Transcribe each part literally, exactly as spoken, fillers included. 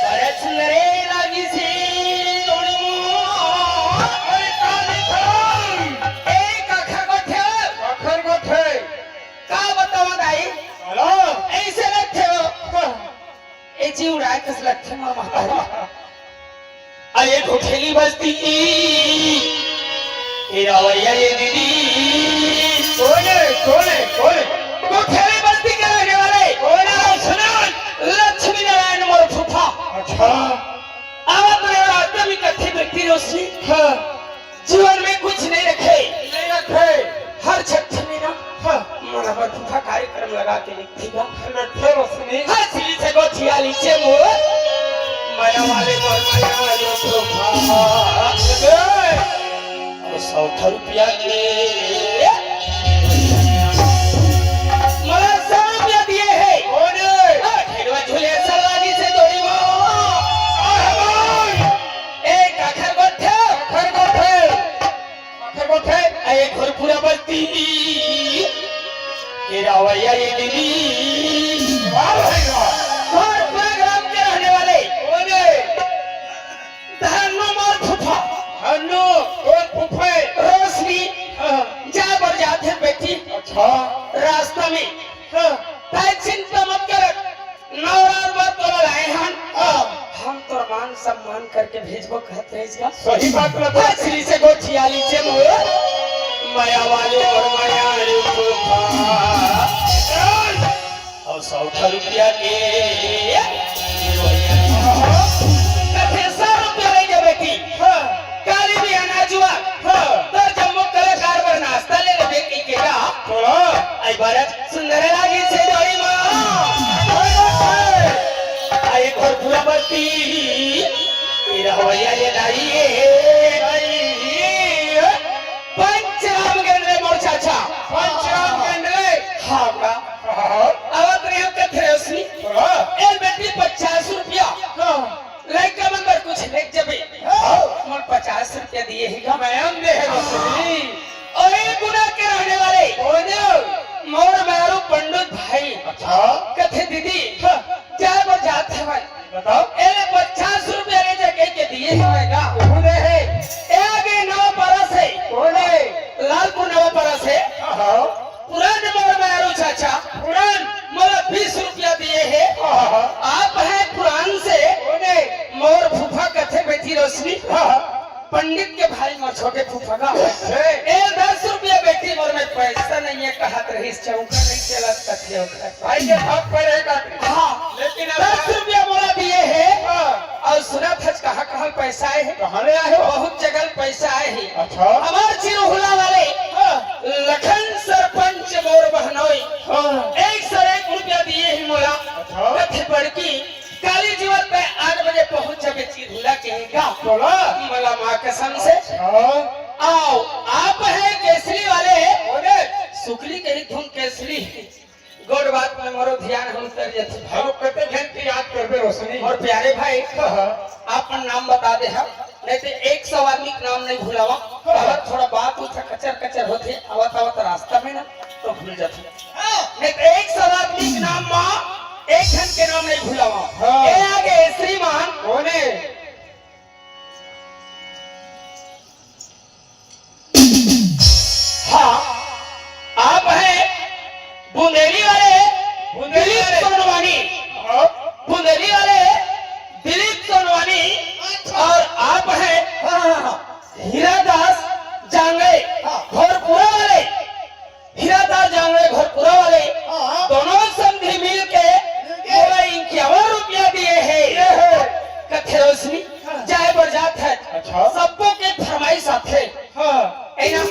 अरे सुंदरे लागिसे जोड़ी मोर। अरे का देखो? ए काखर गोठे? काखर गोठे? का बतावं दाई? हेलो। अइसे लगथे हो। हाँ। ए जी उड़ाए कस लगथे मोर महतारी। अरे गोठेली बस्ती के रवैया ये दीदी। कोने, कोने, कोने? गोठेली बस्ती के रहने वाले। कोने? सुनो, लक्ष्मी नारायण मोर फूफा। अच्छा। आवत रहे रास्ता में कत्थे व्यक्ति रोशनी। हाँ। जीवन में कुछ नहीं रखे। नहीं रखे। हर छठ में ना, हाँ। मोला बर फूफा कार्यक्रम लगा के लिख दीगा। रखे रोशनी। हंसी से गोठिया लीचे मोर। मया वाले मोर मया वाले फूफा। ए! और सौ रुपया के। मोला सौ रुपया दिए हे। कोने? हाँ, खेलवा झूले सलागी से जोड़ी मोर। ए, काखर गोठे। काखर गोठे। काखर गोठे। ए, घोरपुरा बस्ती के रवैया ये दीदी। वाह भाई वाह। घोरपुरा ग्राम के रहने वाले। बोले। धन्नो मोर फूफा। धन्नो, कौन फूफा है? रोशनी। हाँ। जाए बर जाथे बेटी। अच्छा। रास्ता में। हाँ। तैं चिंता मत कर। नवरात बर तोला लाए हन। हाँ। हम तोर मान सम्मान करके भेजबो कहत रहिस गा। सही बात बता। हंसी से गोठिया लीचे मोर। मया वाले मोर मया रे फूफा। और सौ रुपया के। कथे सौ रुपया ले जा बेटी। हाँ। काली भी अनाजुआ। हाँ। तोर जम्मो कलाकार बर नाश्ता ले लेबे की के का? बोलो। आई बारत सुंदर लागी से जोड़ी माँ। आई घोरपुरा बस्ती। तेरा भैया ये दाई है। पंचराम गेंदले मोर चाचा। पंचराम गेंदले। हाँ का? हाँ। आवत रहे हो कथे रोशनी। हाँ। ए बेटी पचास रुपया। हाँ। लइका मन बर कुछ लेके जबे। हाँ। मोर पचास रुपया दिए ही गा। मैं दे है रोशनी। अरे गुना के रहने वाले। कौन है? मोर मारू पंडित भाई। अच्छा। कथे दीदी। हाँ। जाए बर जात हवय। बताओ। एला पचास रुपया ले जा कहिके दिए हवय गा। कौन है? ए आगे नवा पारा से। कौन है? लालपुर नवा पारा से। हाँ, हाँ। पुरान मोर मारू चाचा। पुरान। मोला बीस रुपया दिए हे। हाँ, हाँ। आप हैं पुरान से। कौन है? मोर फूफा कथे बेटी रोशनी। हाँ, हाँ। पंडित के भाई मोर छोटे फूफा का। हे। ए, दस रुपया बेटी मोर में पैसा नहीं है, कहत रहिस चौका नहीं चलत कथे ओकर। भाई के भाग पर है काकी। हाँ। लेकिन अब दस रुपया मोला दिए हे। हाँ। अउ सुनत हच कहाँ कहाँ पैसा आए हे। कहाँ ले आए हो? बहुत जगह पैसा आए हे। अच्छा। हमार चिरहुला वाले हाँ। लखन सरपंच मोर बहनोई हाँ। एक सौ एक रुपया दिए हे मोला। अच्छा। कथे बड़की काली जीवन में आठ बजे पहुंच जाबे चिरहुला के गा। बोला। मला माँ कसम से। हाँ। आओ, आप है केसरी वाले। बोले। सुकली कही धुन केसरी। गोड़ बात में मोरो ध्यान हम उतर जथे। हम कते घंटे याद करबे रोशनी। और प्यारे भाई, हाँ, हाँ। आपन नाम बता दे हम, नहीं तो एक सौ आदमी के नाम नहीं भुलावा। हाँ। अगर थोड़ा बात उठा कचर कचर होथे, आवत आवत रास्ता में ना, तो भूल जाथे। नाम नहीं भुलावा। हाँ। ए आगे श्रीमान। कोने? हाँ, आप हैं बुंदेली वाले बुंदेली दिलीप वाले। सोनवानी। हाँ। बुंदेली वाले दिलीप सोनवानी। अच्छा। और आप हैं हाँ, हाँ, हाँ। हीरादास जांगड़े हाँ। घोरपुरा वाले। हीरादास जांगड़े घोरपुरा वाले हाँ। दोनों समधी मिल के मिल के मोला इक्यावन रुपया दिए हे। ये है। कथे रोशनी हाँ। जाए बर जात हे। अच्छा। सबको के फरमाइश आथे। हाँ। ए ना,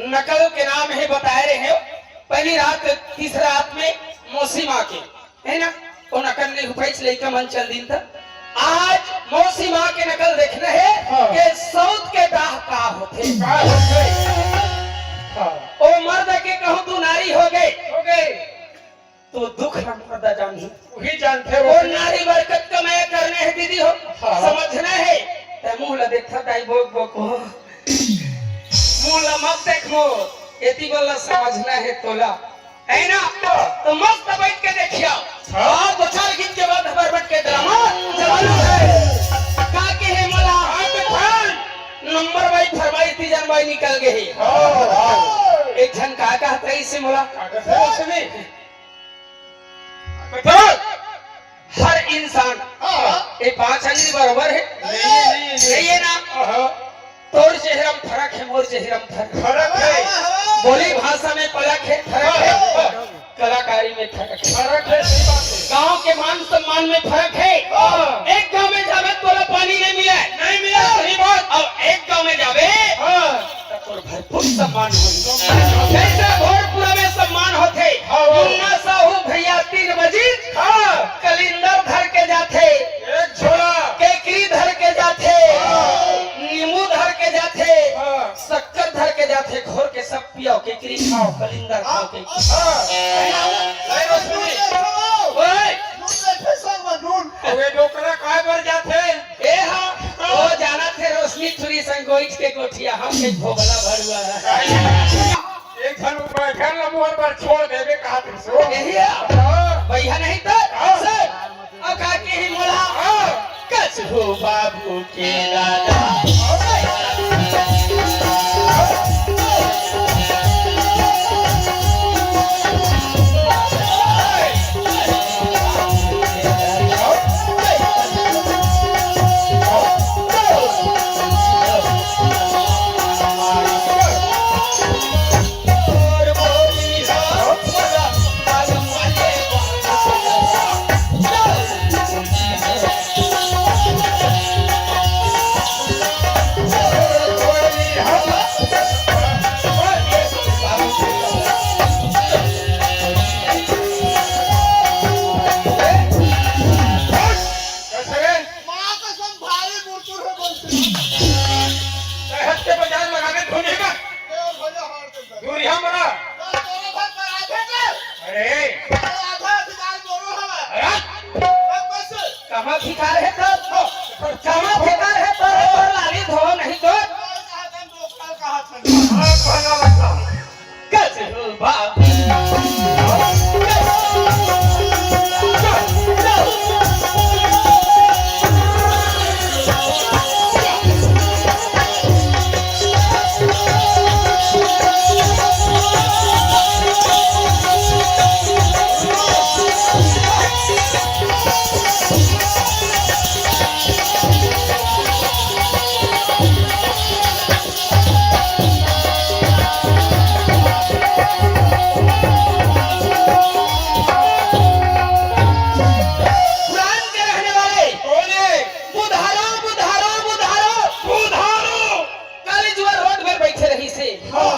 नकल के नाम हे बताए रहे हो। पहली रात, तीसरा रात में मौसी माँ के हे ना, ओ नकल नहीं हो पाइस, लइका मन चल दिन त। आज मौसी माँ के नकल देखना हे हाँ। के सौत के दाह का होथे। का होथे? हाँ। ओ मर्द के कहूँ तू नारी हो गए, हो गए। तो दुख ना मर्द जानही। वही जानथे ओ वो। नारी बरकत का मैं करना हे दीदी हो, हाँ। समझना हे। ते मुँह ला देखत आई बोक बोक हो। मुँह ला मत देखो, एती बोला समझना हे तोला। है ना? तो मस्त बैठ के देखिया। हाँ। और दो चार गीत के बाद हमारे बैठ के ड्रामा चालू है। का के हे मोला? हाँ, तो ध्यान। नंबर बाई फरमाई, तीजन बाई निकल गए। हाँ, हाँ। एक झन का कहत रही से मोला? का कहत रही से? हर इंसान हाँ। ये पांच अंगली बरोबर है। नहीं, नहीं, नहीं। नहीं है ना? हाँ। तोर चेहरा में फर्क है, मोर चेहरा में फर्क है। फर्क है। बोली भाषा में फर्क है, फर्क है। हाँ। कलाकारी में फर्क है। फर्क है, सही बात है। गांव के मान सम्मान में फर्क है। हाँ। एक गांव में जावे तोला पानी नहीं मिला है। नहीं मिला, सही बात। अब एक गांव में जावे हाँ। त तोर भरपूर सम्मान होही। जैसे घोरपुरा में सम्मान होथे, हाँ, हाँ। मुन्ना साहू भैया तीन बजी, हाँ। कलिंदर धर के जाथे, एक झोला। केकरी धर के जाथे, हाँ। नींबू धर के जाथे, हाँ। शक्कर धर के जाथे, घोर के सब पियाओ, केकरी खाओ, कलिंदर खाओ, केकरी। हाँ। नहीं, रोशनी। ओए। नून नहीं थे, सब नून। अबे डोकरा काय बर जाथे? ए हाँ, वो जाना थे रोशनी चुरी संग गोइठ के गोठिया, हम के भोगला भरुआ। एक झन बैठल न मोर बर छोड़ देबे कहा थे सो। यही है। हाँ। भैया नहीं तो, हाँ। सर, अब का के ही मोला, हाँ। कसहू बाबू के दादा। कैसे रे? माँ कसम भारी मुरतुर है बोलते। शहर के बाजार लगा दे धुन ही का। ए, भैया, हार दे दे। दूर यहाँ मरा। तो तोरे घर पर आधे कर। अरे। तो आधा अधिकार दोनों हवा। अरे। अब बस। कहाँ अधिकार है तब? कहाँ अधिकार है तब? पर लाली धो नहीं तो। और कहा था, लोकल कहा था। हाँ, कहना लगता। पुरान के रहने वाले। कौन है? बुधारो, बुधारो, बुधारो। बुधारो। काली जुआ रोड में बैठे रही से। हाँ।